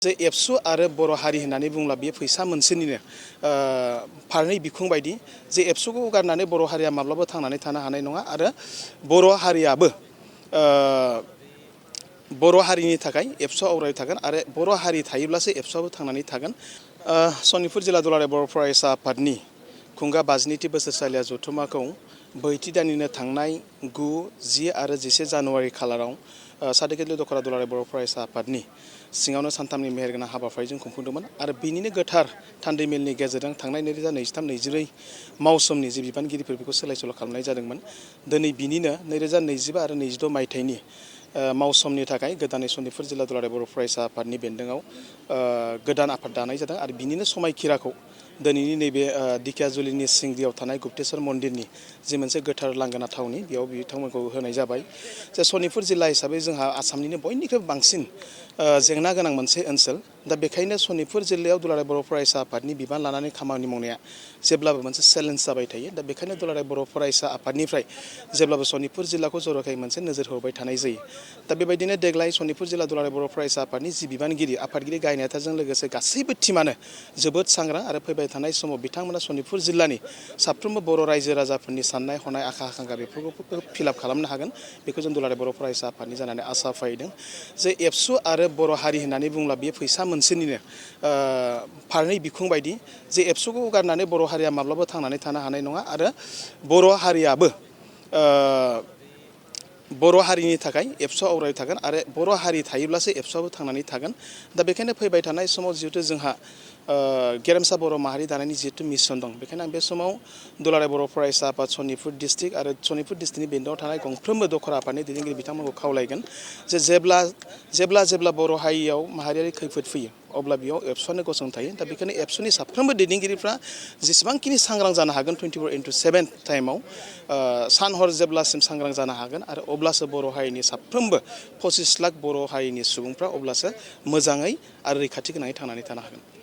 जे एबसु आरो बर' हारि होननानै बुंब्ला बे फैसा मोनसेनिनो फारनै बिखुं बायदि जे एबसुखौ गारनानै बर' हारिया माब्लाबा थांनानै थानो हानाय नङा आरो बर' हारियाबो बर' हारिनि थाखाय एबसुआ अराय थागोन आरो बर' हारि थायोब्लासो एबसुआबो थांनानै थागोन। सनितपुर जिल्ला दुलाराय बर' फरायसा आफादनि खुंगा 52थि बोसोरसालिया जथुम्माखौ बैथि दाननिनो थांनाय 9, 10 आरो 11 जानुवारि खालाराव सार्टिफिकेट दखरा दुलाराय बर' फरायसा आफादनि सिङावनो सानथामनि मेहेरगोनां हाबाफारिजों खुंफुंदोंमोन आरो बिनिनो गोथार थान्दै मेलनि गेजेरजों थांनाय 2023-24 मावसोमनि जे बिबानगिरिफोर बेखौ सोलाय सोल' खालामनाय जादोंमोन। दिनै बिनिनो 2025 आरो 26 मायथाइनि मावसोमनि थाखाय गोदानै सनितपुर जिल्ला दुलाराय बर' फरायसा आफादनि बेन्दोङाव गोदान आफाद दानाय जादों आरो बिनिनो समायखिराखौ दिनैनि नैबे दिखियाजुलिनि सिंगियाव थानाय गुप्तेश्वर मन्दिरनि जि मोनसे गोथार लांगोना थावनि बेयाव बिथांमोनखौ होनाय जाबाय। जे सनितपुर जिल्ला हिसाबै जोंहा आसामनिनो बयनिख्रुइबो बांसिन जेंना गोनां मोनसे ओनसोल। दा बेखायनो सनितपुर जिल्लायाव दुलाराय बर' फरायसा आफादनि बिबान लानानै खामानि मावनाया जेब्लाबो मोनसे चेलेन्ज जाबाय थायो। दा बेखायनो दुलाराय बर' फरायसा आफादनिफ्राय जेब्लाबो सनितपुर जिल्लाखौ जर'खायै मोनसे नोजोर होबाय थानाय जायो। दा बेबायदिनो देग्लाय सनितपुर जिल्ला दुलाराय बर' फरायसा आफादनि जि बिबानगिरि आफादगिरि गाहाय नेहाथारजों लोगोसे गासैबो टिमानो जोबोद सांग्रां आरो फैबाय थानाय समाव बिथांमोना सनितपुर जिल्लानि साफ्रोमबो बर' रायजो राजाफोरनि साननाय हनाय आखा आखांखा बेफोरखौ फिलाप खालामनो हागोन बेखौ जों दुलाराय बर' फरायसा आफादनि जानानै आसा फारिदों। जे एबसु आरो बर' हारि होननानै बुंब्ला बे फैसा मोनसेनिनो फारनै बिखुं बायदि जे एबसुखौ गारनानै बर' हारिया माब्लाबा थांनानै थानो हानाय नङा आरो बर' हारियाबो बर' हारिनि थाखाय एबसुआ अराय थागोन आरो बर' हारि थायोब्लासो एबसुआबो थांनानै थागोन। दा बेखायनो फैबाय थानाय समाव जिहेतु जोंहा गेरेमसा बर' माहारि दानायनि जिहेतु मिशन दं, बेखायनो आं बे समाव दुलाराय बर' फरायसा आफाद सनितपुर डिस्ट्रिक्ट आरो सनितपुर डिस्ट्रिक्टनि बेन्दोङाव थानाय गंफ्रोमबो दखरा आफादनि दैदेनगिरि बिथांमोनखौ खावलायगोन जे जेब्ला बर' हारियाव माहारियारि खैफोद फैयो अब्ला बेयाव एबसुआनो गसंथायो। दा बेखायनो एबसुनि साफ्रोमबो दैदेनगिरिफ्रा जेसेबांखिनि सांग्रां जानो हागोन 24/7 टाइमाव सान हर जेब्लासिम सांग्रां जानो हागोन आरो अब्लासो बर' हारिनि साफ्रोमबो 25 लाख बर' हारिनि सुबुंफ्रा अब्लासो मोजाङै आरो रैखाथि गोनाङै थांनानै थानो हागोन।